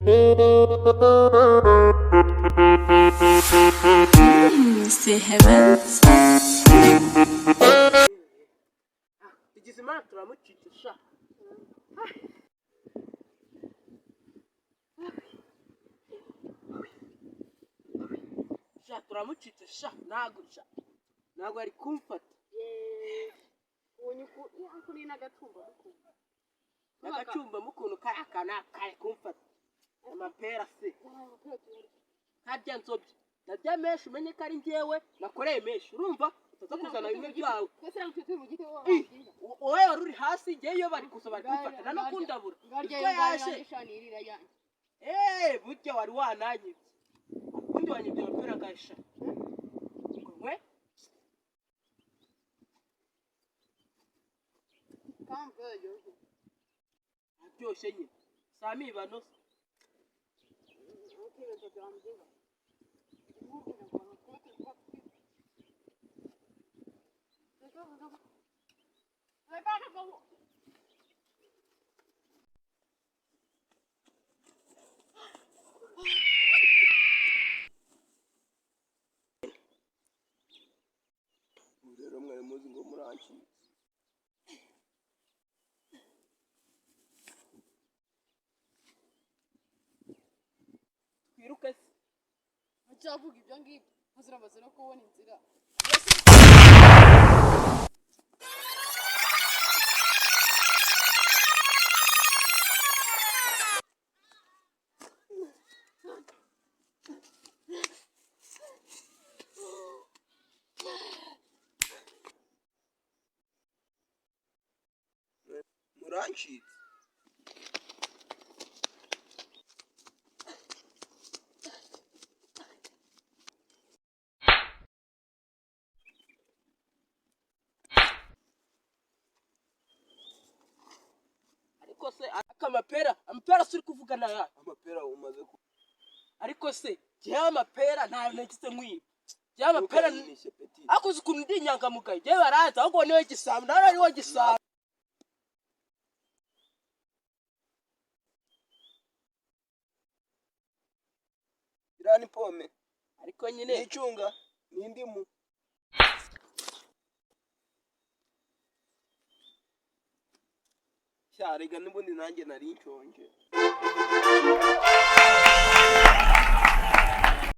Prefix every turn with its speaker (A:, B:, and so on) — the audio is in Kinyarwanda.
A: Say heavens.
B: Tugize Imana turamucitse sha. Sha turamucitse sha, ntago sha, ntago ari kumfata.
C: Ubonye uko ni n'agatumba mukunda.
B: N'agacumbamo ukuntu kariya kantu kari kumfata. Amapera se karya nzobya ndarya menshi, umenye ko ari njyewe nakoreye menshi, urumva utaza kuzana bimwe byawe.
C: Twese ntabwo turi mu giti wowe.
B: Ih, wowe wari uri hasi, njyewe iyo bari kuza bari kumfata nta no kundabura.
C: Ngarya.
B: Utwo yaje.
C: Shanirira yanjye.
B: Eh, burya wari wananyibye, ubundi wanyibye amapera agasha we.
C: Kandi yaryoshye.
B: Aryoshye nyine saa mibano se.
C: Ukibaza byambyiga.
D: Ubu rero mwari muzi ngo murancitse.
B: Twiruke se?
C: Ncyavuga ibyo ngibyo muziramaze no kubona inzira.
D: Murancitse.
B: Ariko se ariko amapera, amapera se uri kuvuga ni ayahe?
D: Amapera umaze ku
B: Ariko se njyewe amapera ntayo nagize nkwiba, njyewe amapera
D: Ntukayinishe peti.
B: Ariko uzi ukuntu ndi inyangamugayo, njyewe baraza ahubwo niwe gisambo, nawe ariwo gisambo.
D: Iriya ni pome.
B: Ariko nyine
D: Ni icunga, ni indimu. Sha rega n'ubundi nanjye nari nshonje.